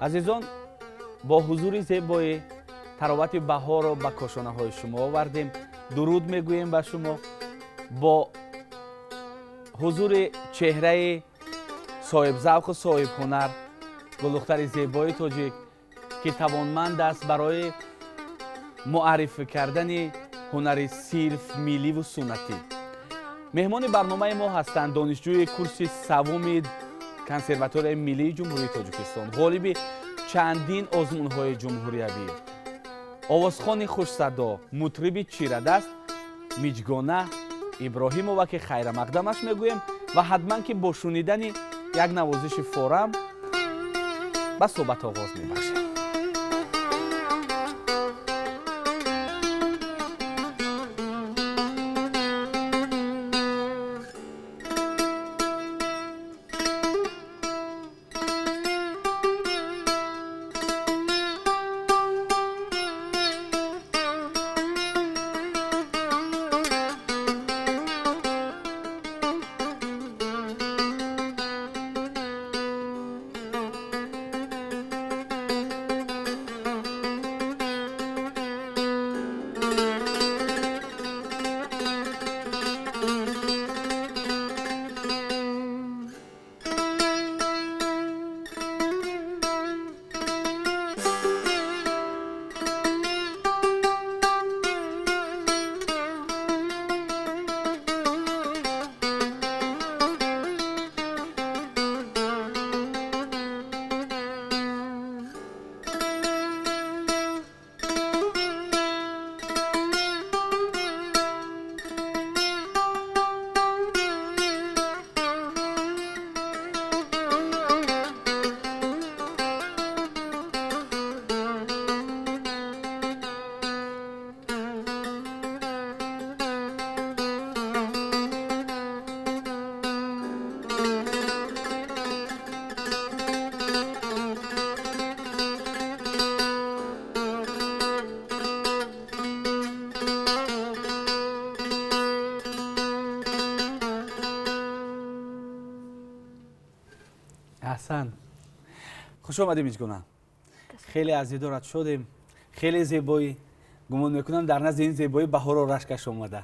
Азизон, бо ҳузури зебои таровати баҳорро ба кошонаҳои шумо овардем. Дуруд мегӯем ба шумо. Бо ҳузури чеҳраи соҳибзавқу соҳибҳунар, гулдухтари зебои тоҷик, ки тавонманд аст барои муаррифӣ кардани ҳунари сирф, милливу суннатӣ. Меҳмони барномаи мо ҳастанд донишҷӯи курси саввуми консерваторияи миллии Ҷумҳурии Тоҷикистон, ғолиби чандин озмунҳои ҷумҳуриявӣ, овозхони хушсадо, мутриби чирадаст Миҷгона Иброҳимова, ки хайрамақдамаш мегӯем ва ҳатман ки бо шунидани як навозиши форам ба суҳбат оғоз мебахшем. Аҳсан, хуш омадӣ Миҷгона. Хеле аз дидорат шудем, хеле зебоӣ. Гумон мекунам дар назди ин зебоӣ баҳорро рашкаш омада.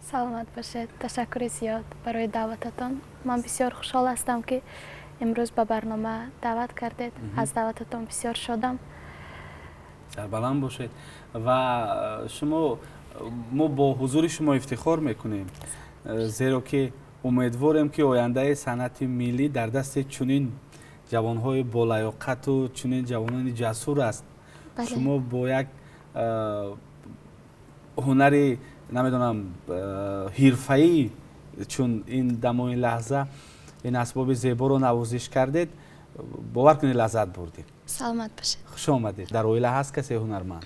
Саломат бошед, ташаккури зиёд барои даъвататон. Ман бисёр хушҳол ҳастам, ки имрӯз ба барнома даъват кардед. Аз даъвататон бисёр шодам. Сарбаланд бошед. Ва шумо, мо бо ҳузури шумо ифтихор мекунем, зеро ки умедворем, ки ояндаи санъати миллӣ дар дасти чунин ҷавонҳои болаёқату чунин ҷавонони ҷасур аст. Шумо бо як ҳунари, намедонам, ҳирфаӣ, чун ин дамои лаҳза ин асбоби зеборо навозиш кардед, бовар кунед, лаззат бурдем. Саломат бошед. Хуш омадед. Дар оила ҳаст касе ҳунарманд?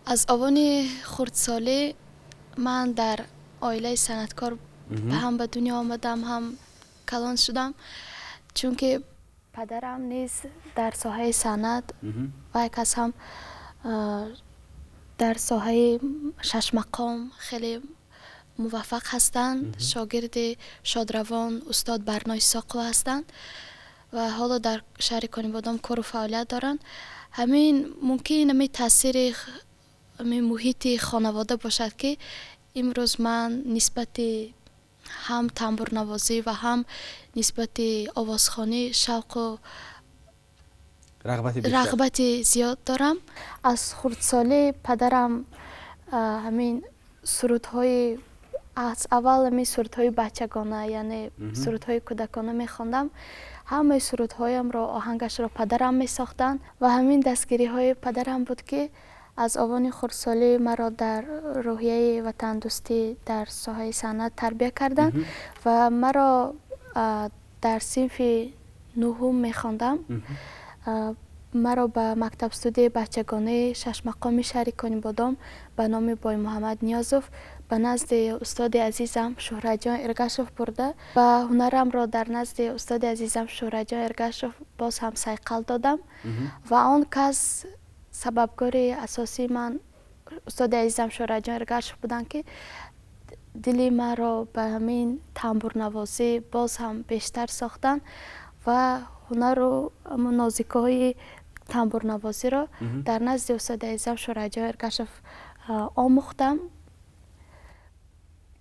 Аз овони хурдсолӣ ман дар оилаи санъаткор ҳам ба дунё омадам, ҳам калон шудам, чунки падарам низ дар соҳаи санъат ва як кас ҳам дар соҳаи шашмақом хеле муваффақ ҳастанд, шогирди шодравон устод Барно Исоқова ҳастанд ва ҳоло дар шаҳри Конибодом кору фаъолият доранд. Ҳамин мумкин ҳамин таъсири ҳамин муҳити хонавода бошад, ки имрӯз ман нисбати ҳам тамбурнавозӣ ва ҳам нисбати овозхонӣ шавқу рағбати зиёд дорам. Аз хурдсолӣ падарам ҳамин сурудҳои, аз аввал ҳамин сурудҳои бачагона, яъне сурудҳои кӯдакона мехондам. Ҳамаи сурудҳоямро, оҳангашро падарам месохтанд ва ҳамин дастгириҳои падарам буд, ки аз овони хурдсолӣ маро дар рӯҳияи ватандӯстӣ дар соҳаи санъат тарбия карданд ва маро дар синфи нуҳум мехондам. Маро ба мактаб-студияи бачагонаи шашмақоми шаҳри Конибодом ба номи Боймуҳаммад Ниёзов ба назди устоди азизам Шӯҳратҷон Эргашов бурда ва ҳунарамро дар назди устоди азизам Шӯҳратҷон Эргашов боз ҳам сайқал додам ва он кас сабабгори асосии ман устоди азизам Шӯҳратҷон Эргашов буданд, ки дили маро ба ҳамин тамбурнавозӣ боз ҳам бештар сохтанд ва ҳунару нозикиҳои тамбурнавозиро дар назди устоди азизам Шӯраҷон Эргашев омӯхтам.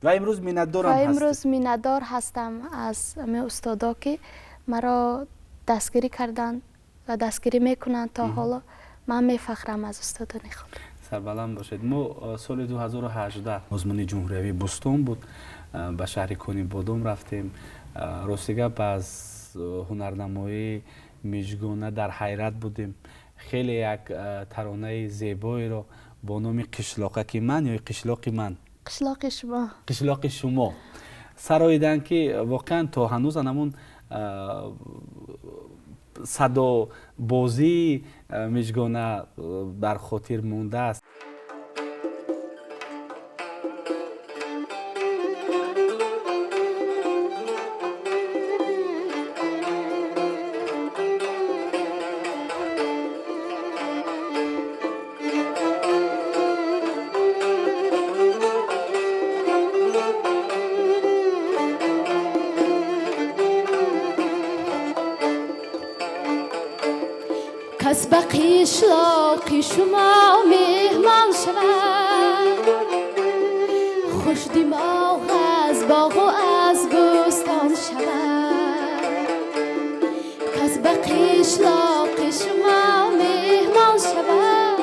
Ва имрӯз миннатдорам ҳастед? Ва имрӯз миннатдор ҳастам аз ҳамин устодо, ки маро дастгирӣ карданд ва дастгирӣ мекунанд то ҳоло. Ман мефахрам аз устодони худ. Сарбаланд бошед. Мо соли 2018 озмуни ҷумҳуриявии Бӯстон буд, ба шаҳри Конибодом рафтем. Рости гап, аз ҳунарнамоии Мижгона дар ҳайрат будем. Хеле як таронаи зебоеро бо номи Қишлоқаки ман ё Қишлоқи ман, Қишлоқи шумо, Қишлоқи шумо сароиданд, ки воқеан то ҳанӯз ҳамон садобозии Мижгона дар хотир мондааст. Кас ба қишлоқи шумо меҳмон шавад, хушдимоғ аз боғу аз бӯстон шавад. Кас ба қишлоқи шумо меҳмон шавад,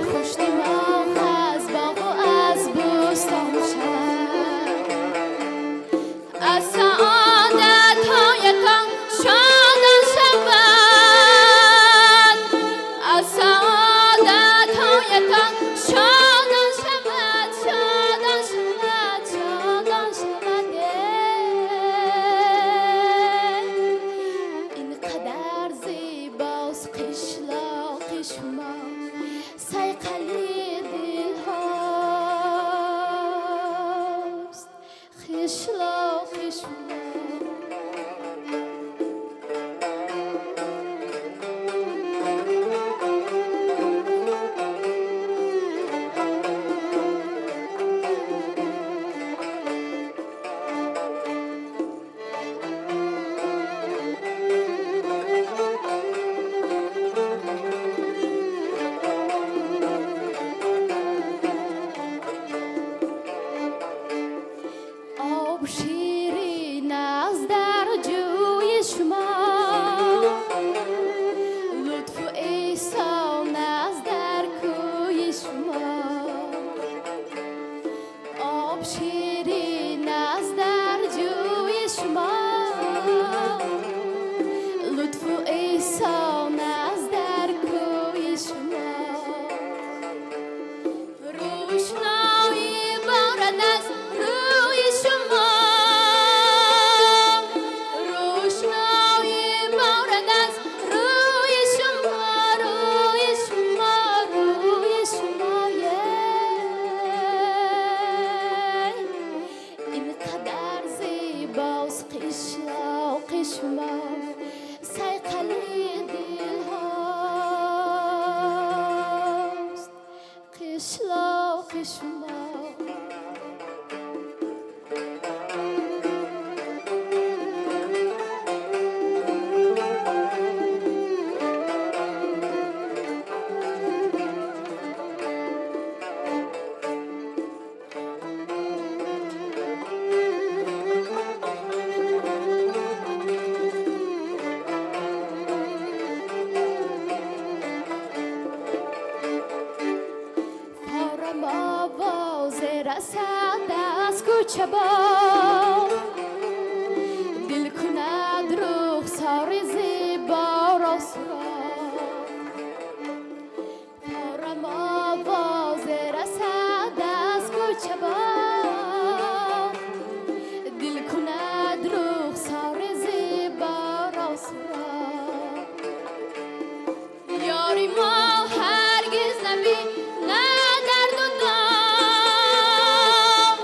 хушдимоғ аз боғу аз бӯстон шавад. Аз саодатҳоятон шодон шавад, аз саодатҳоятон шодон шавад, шодон шавад, шодон шавад. Ин қадар зебост қишлоқи шумо, сайқали дилҳост қишлоқи шумо. Об ширин аст дар ҷӯи шумо, лутфу эҳсон аст дар кӯи шумо. Об ширин аст дар ҷӯи шумо, лутфу эҳсон аст дар кӯи шумо. Рӯшноӣ борад аз рӯи шумо, рӯшноӣ борад аз рӯи шумо, рӯи шумо, рӯи шумо. Ин қадар зебост қишлоқи шумо, сайқали дилҳост қишлоқи шумо. Форам овозе расад аз кӯчабоғ, дил кунад рухсори зеборо суроғ. Форам овозе расад аз кӯчабоғ, дил кунад рухсори зеборо суроғ. Ёри мо ҳаргиз набинад дарду доғ,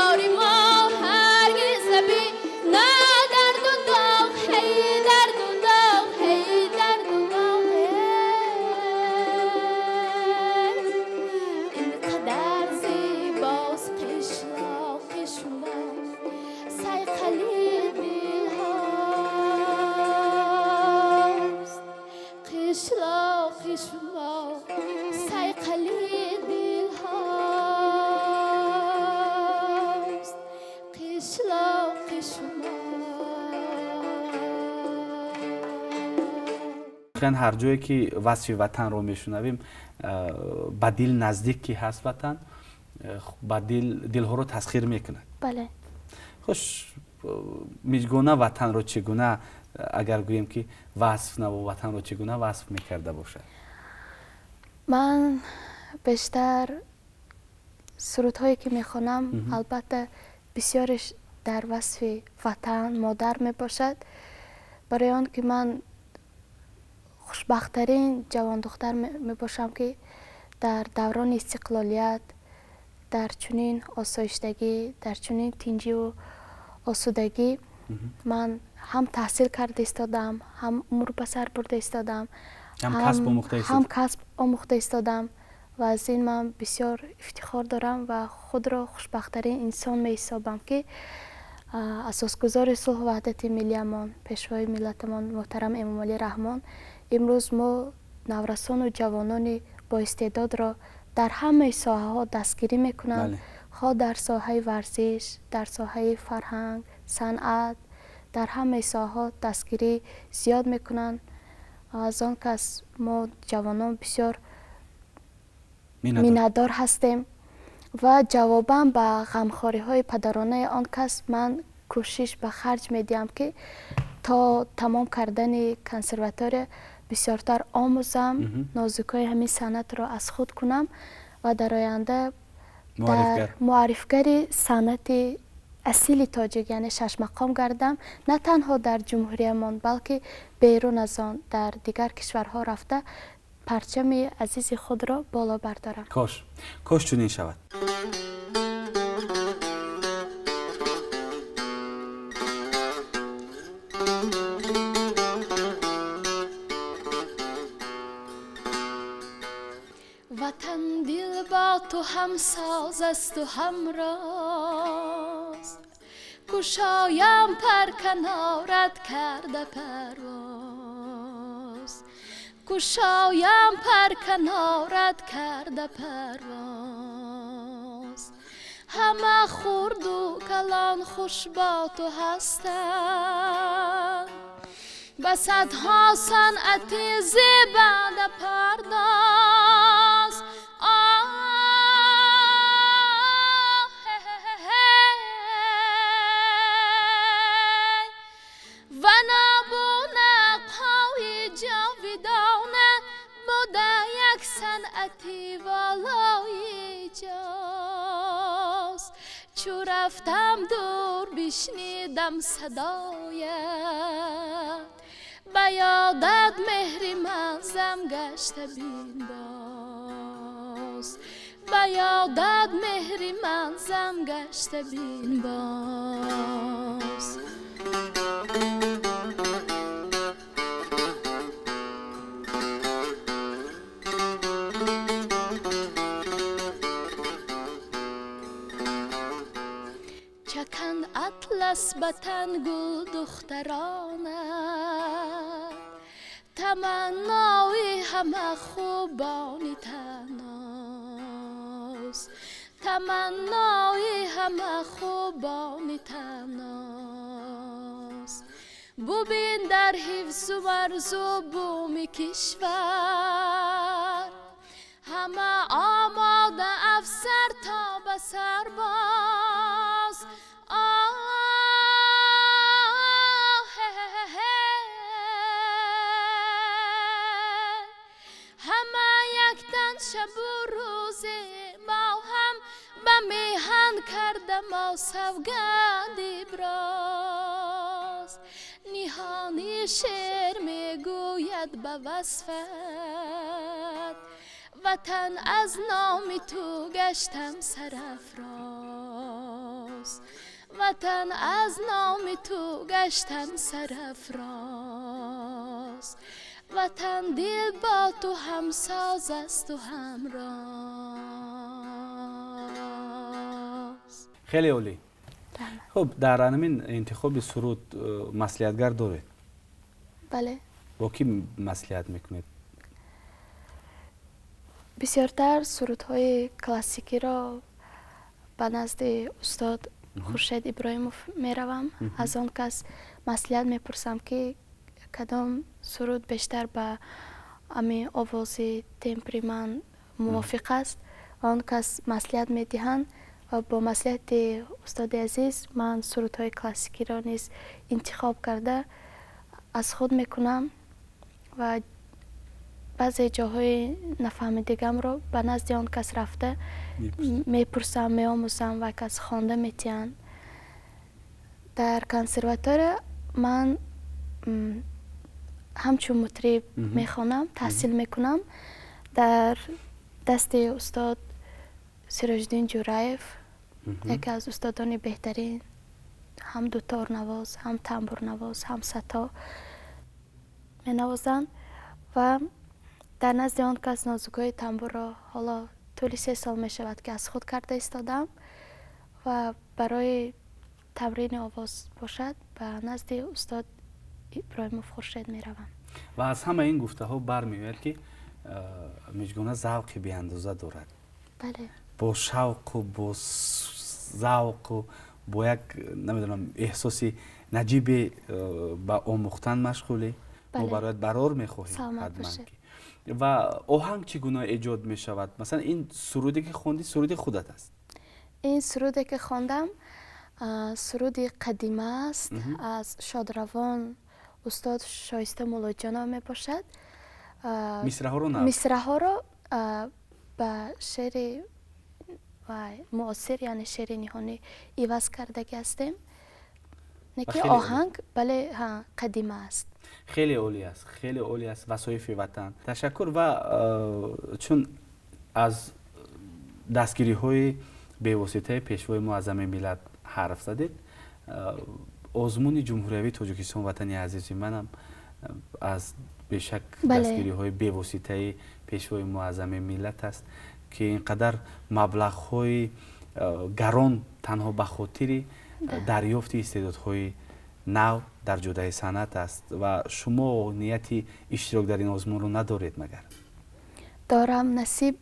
ёри мо ҳаргиз набинад дарду доғ, ҳей дарду доғ, ҳей дарду доғ. Ин қадар зебост қишлоқи шумо, сайқали дилҳост шумо сайқали дилҳост, қишлоқи шумо. Воқеан ҳар ҷое ки васфи ватанро мешунавем, ба дил наздик ки ҳаст ватан, ба дил дилҳоро тасхир мекунад. Бале. Хуш, Миҷгона ватанро чӣ гуна, агар гӯем ки васф наво, ватанро чӣ гуна васф мекарда бошад? Ман бештар сурудҳое ки мехонам, албатта бисёреш дар васфи ватан, модар мебошад. Барои он ки ман хушбахттарин ҷавондухтар мебошам, ки дар даврони истиқлолият, дар чунин осоиштагӣ, дар чунин тинҷиву осудагӣ ман ҳам таҳсил карда истодам, ҳам умр ба сар бурда истодам, ҳам касб омӯхта истодам ва аз ин ман бисёр ифтихор дорам ва худро хушбахттарин инсон меҳисобам, ки асосгузори сулҳу ваҳдати миллиямон, пешвои миллатамон муҳтарам Эмомалӣ Раҳмон имрӯз мо наврасону ҷавонони боистеъдодро дар ҳамаи соҳаҳо дастгирӣ мекунанд, хоҳ дар соҳаи варзиш, дар соҳаи фарҳанг, санъат, дар ҳамаи соҳаҳо дастгирӣ зиёд мекунанд. Аз он кас мо ҷавонон бисёр миннатдор ҳастем ва ҷавобан ба ғамхориҳои падаронаи он кас ман кӯшиш ба харҷ медиҳам, ки то тамом кардани консерватория бисёртар омӯзам, нозукиҳои ҳамин санъатро аз худ кунам ва дар оянда дар муаррифгари санъати асили тоҷик, яъне шашмақом гардам, на танҳо дар ҷумҳуриямон, балки берун аз он дар дигар кишварҳо рафта парчами азизи худро боло бардорам. Кош, кош чунин шавад. Ватан дил бо ту ҳамсоз асту ҳамроз, кушоям пар канорат карда парвоз, кушоям пар канорат карда парвоз. Ҳама хурду калон хуш бо ту ҳастанд, ба садҳо санъати зебанда пардоз. Ва набунақҳои ҷовидона буда як санъати волои ҷоз. Чу рафтам дур бишнидам садоят, ба ёдат меҳри манзам гашта бин боз, ба ёдат меҳри манзам гашта бин боз. Чаканд атлас ба тан гул духтаронат, таманнои ҳама хубони таноз, таманнои ҳама хубони таноз. Бубин дар ҳифзу марзу буми кишвар, ҳама омода афсар то ба сарбоз. Ҳама яктан шабу рӯзе мо ҳам ба меҳан карда мо савганди броз. Ниҳони шер мегӯяд ба васфат, ватан аз номи ту гаштам сарафроз, ватан аз номи ту гаштам сарафроз. Ватан дил бо ту ҳамсоз асту ҳамроз. Хеле олӣ. Хуб, дар ҳамин интихоби суруд маслиҳатгар доред? Бале. Бо кӣ маслиҳат мекунед? Бисёртар сурудҳои классикиро ба назди устод Хуршед Иброҳимов меравам. Аз он кас маслиҳат мепурсам, ки кадом суруд бештар ба ами овози темпри ман мувофиқ аст. Он кас маслиҳат медиҳанд ва бо маслиҳати устоди азиз ман сурудҳои классикиро низ интихоб карда аз худ мекунам ва баъзе ҷоҳои нафаҳмидагамро ба назди он кас рафта мепурсам, меомӯзам ва кас хонда метиҳанд. Дар консерватория ман ҳамчун мутриб мехонам, таҳсил мекунам. Дар дасти устод Сироҷиддин Ҷураев, яке аз устодони беҳтарин, ҳам дуторнавоз, ҳам тамбурнавоз, ҳам сато менавозанд ва дар назди он кас нозукҳои тамбурро ҳоло тӯли 3 сол мешавад, ки аз худ карда истодам ва барои тамрини овоз бошад ба назди устод Иброҳимов Хуршед меравам. Ва аз ҳама ин гуфтаҳо бармеояд, ки Миҷгона завқи беандоза дорад. Бале. Бо шавқу бо завқу бо як намедонам эҳсоси наҷибе ба омӯхтан машғулӣ. Мо барояд барор мехоҳем ҳатман. Ва оҳанг чӣ гуна эҷод мешавад? Масалан, ин суруде ки хондӣ суруди худат аст? Ин суруде ки хондам суруди қадима аст, аз шодравон устод Шоиста Муллоҷонов мебошад. Мисраҳоро на? Мисраҳоро ба шеъри муосир, яъне шеъри ниҳонӣ иваз кардагӣ ҳастем. Не ки оҳанг, бале, қадима аст. Хеле олӣ аст, хеле олӣ аст. Васоифи ватан. Ташаккур. Ва чун аз дастгириҳои бевоситаи пешвои муаззами миллат ҳарф задед, озмуни ҷумҳуриявии Тоҷикистон ватани азизи манам аз бешак дастгириҳои бевоситаи пешвои муаззами миллат аст, ки ин қадар маблағҳои гарон танҳо ба хотири дарёфти истеъдодҳои нав дар ҷодаи санъат аст. Ва шумо нияти иштирок дар ин озмунро надоред магар? Дорам. Насиб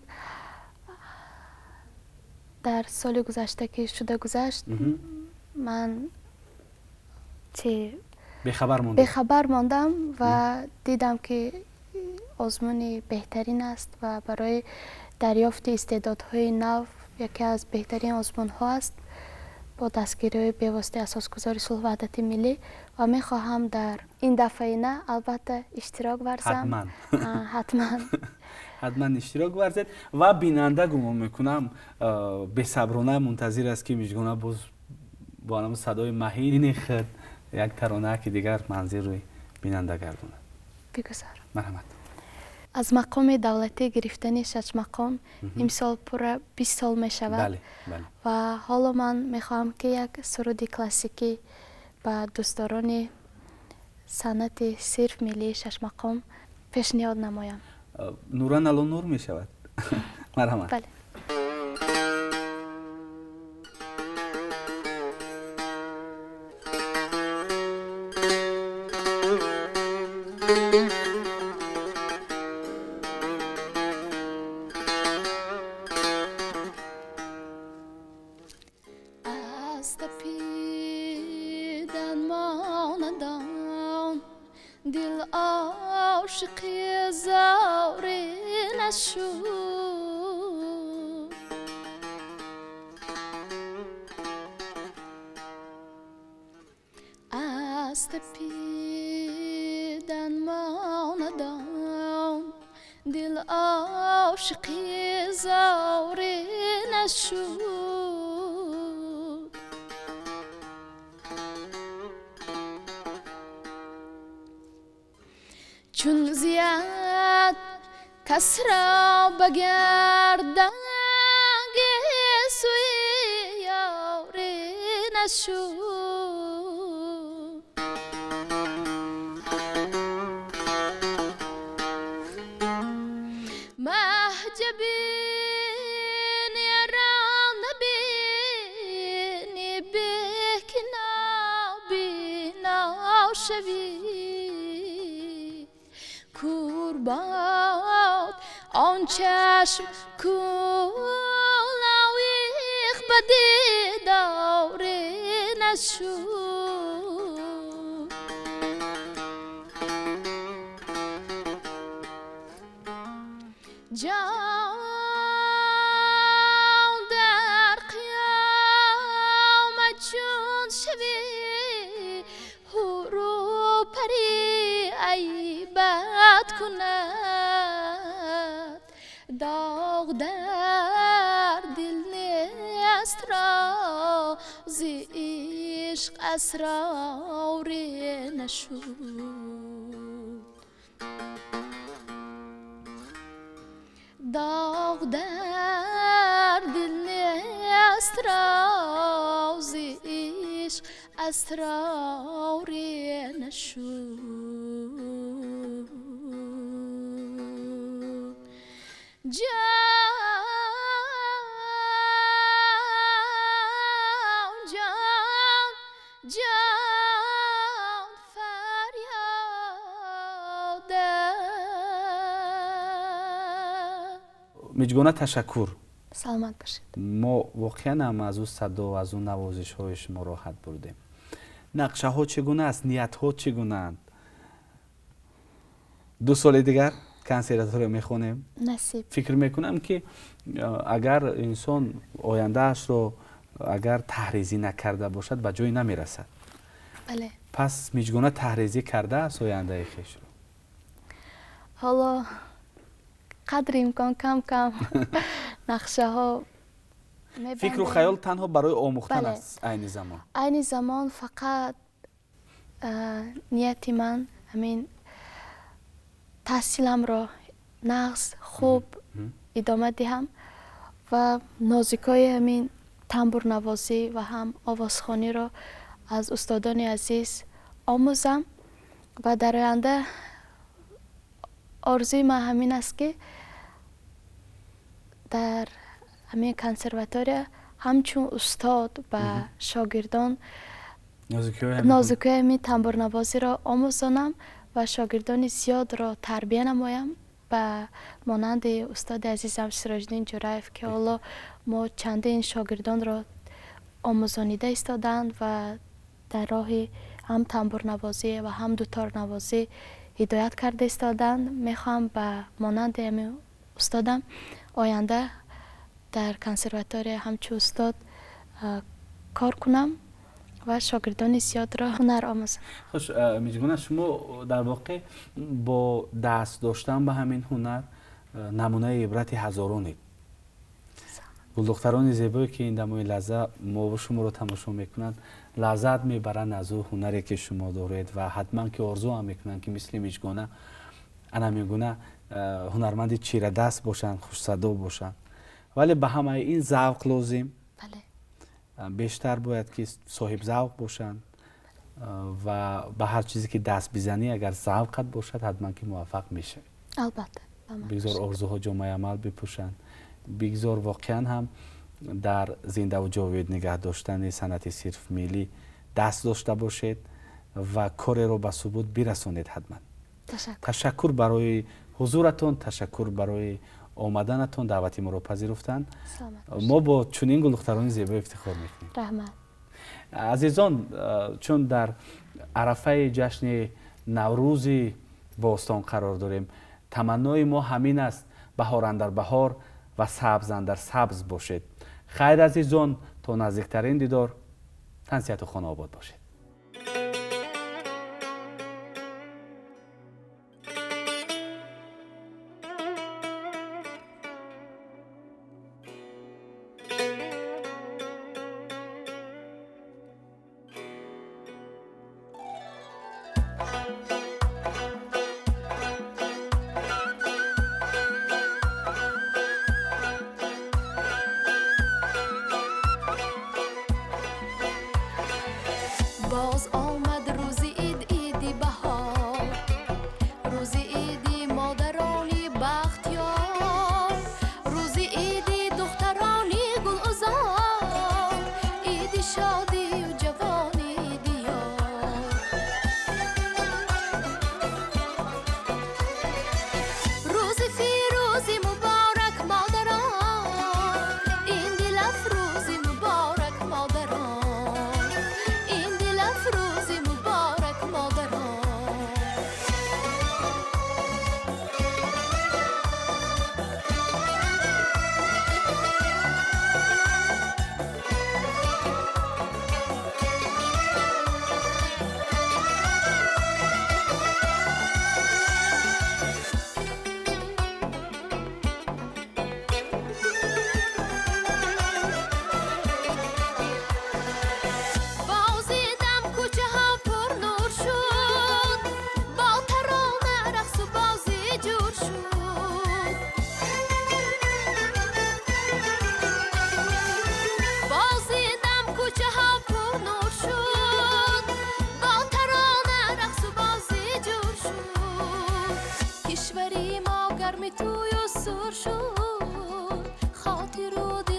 дар соли гузашта ки шуда гузашт, ман бехабар мондам ва дидам, ки озмуни беҳтарин аст ва барои дарёфти истеъдодҳои нав яке аз беҳтарин озмунҳо аст бо дастгириҳои бевоситаи асосгузори сулҳу ваҳдати миллӣ ва мехоҳам дар ин дафъаина албатта иштирок варзам. Ҳатман. Ҳатман иштирок варзед. Ва бинанда гумон мекунам бесаброна мунтазир аст, ки Миҷгона боз бо ҳамон садои маҳини худ як тарона ки дигар манзилро бинанда гардонад. Бигузор. Марҳамат. Аз мақоми давлатӣ гирифтани шашмақом имсол пурра 20 сол мешавад ва ҳоло ман мехоҳам, ки як суруди классикӣ ба дӯстдорони санъати сирф миллии шашмақом пешниҳод намоям. Нуран ало нур мешавад. Марҳамат. Бале. Чун зиёд касро ба гардан суи ёрӣ нашуд. Маҳҷабин яро набинӣ беҳ ки нобино шавӣ. Курбод Он чашм ку лоиқ ба дидоре нашуд. Ҷон дар қиёмат чун шавӣ ҳуру парӣ айбат кунад, доғ дар дил нест рози ишқ асроре нашуд. Доғ дар дил нест рози ишқ асроре нашуд. Ҷон ҷон ҷон фарёд. Миҷгона, ташаккур. Саломат бошед. Мо воқеан ҳам аз ӯ садо, аз ӯ навозишҳои шумо роҳат бурдем. Нақшаҳо чӣ гуна аст? Ниятҳо чӣ гунаанд? 2 соли дигар консерватория мехонем. Насиб. Фикр мекунам, ки агар инсон ояндаашро агар таҳризӣ накарда бошад, ба ҷое намерасад. Бале. Пас Миҷгона таҳризӣ кардааст ояндаи хешро? Ҳоло қадри имкон кам кам нақшаҳо мебандем. Фикру хаёл танҳо барои омӯхтан Бале. аст айни замон? Айни замон фақат нияти ман ҳамин таҳсиламро нағз хуб идома диҳам ва нозикҳои ҳамин тамбурнавозӣ ва ҳам овозхониро аз устодони азиз омӯзам ва дар оянда орзуи ман ҳамин аст, ки дар ҳамин консерватория ҳамчун устод ба шогирдон нозикҳои ҳамин тамбурнавозиро омӯзонам ва шогирдони зиёдро тарбия намоям ба монанди устоди азизам Сироҷиддин Ҷураев, ки ҳоло мо чандин шогирдонро омӯзонида истодаанд ва дар роҳи ҳам тамбурнавозӣ ва ҳам дуторнавозӣ ҳидоят карда истодаанд. Мехоҳам ба монанди ҳамин устодам оянда дар консерватория ҳамчун устод кор кунам ва шогирдони зиёдро ҳунар омӯзам. Хуш, Миҷгуна, шумо дар воқеъ бо даст доштан ба ҳамин ҳунар намунаи ибрати ҳазоронед. Гулдухтарони зебое, ки ин дамои лаҳза мову шуморо тамошо мекунанд, лаззат мебаранд аз ӯ ҳунаре, ки шумо доред, ва ҳатман ки орзу ҳам мекунанд, ки мисли Миҷгона анамин гуна ҳунарманди чирадаст бошанд, хушсадо бошанд. Вале ба ҳамаи ин завқ лозим. Бештар бояд ки соҳибзавқ бошанд ва ба ҳар чизе ки даст бизанӣ, агар завқат бошад, ҳатман ки муваффақ мешавӣ. Албатта. Бигзор орзуҳо ҷомаи амал бипӯшанд, бигзор воқеан ҳам дар зиндаву ҷовид нигаҳ доштани санъати сирф миллӣ даст дошта бошед ва кореро ба субут бирасонед ҳатман. Ташаккур барои ҳузуратон, ташаккур барои омаданатон, даъвати моро пазируфтан. Мо бо чунин гулдухтарони зебо ифтихор мекунем. Раҳмат. Азизон, чун дар арафаи ҷашни Наврӯзи бостон қарор дорем, таманнои мо ҳамин аст: баҳор андар баҳор ва сабз андар сабз бошед. Хайр, азизон, то наздиктарин дидор тансиҳату хонаобод бошед. Хонаи мо гарми тую сур шуд, хотиру дил.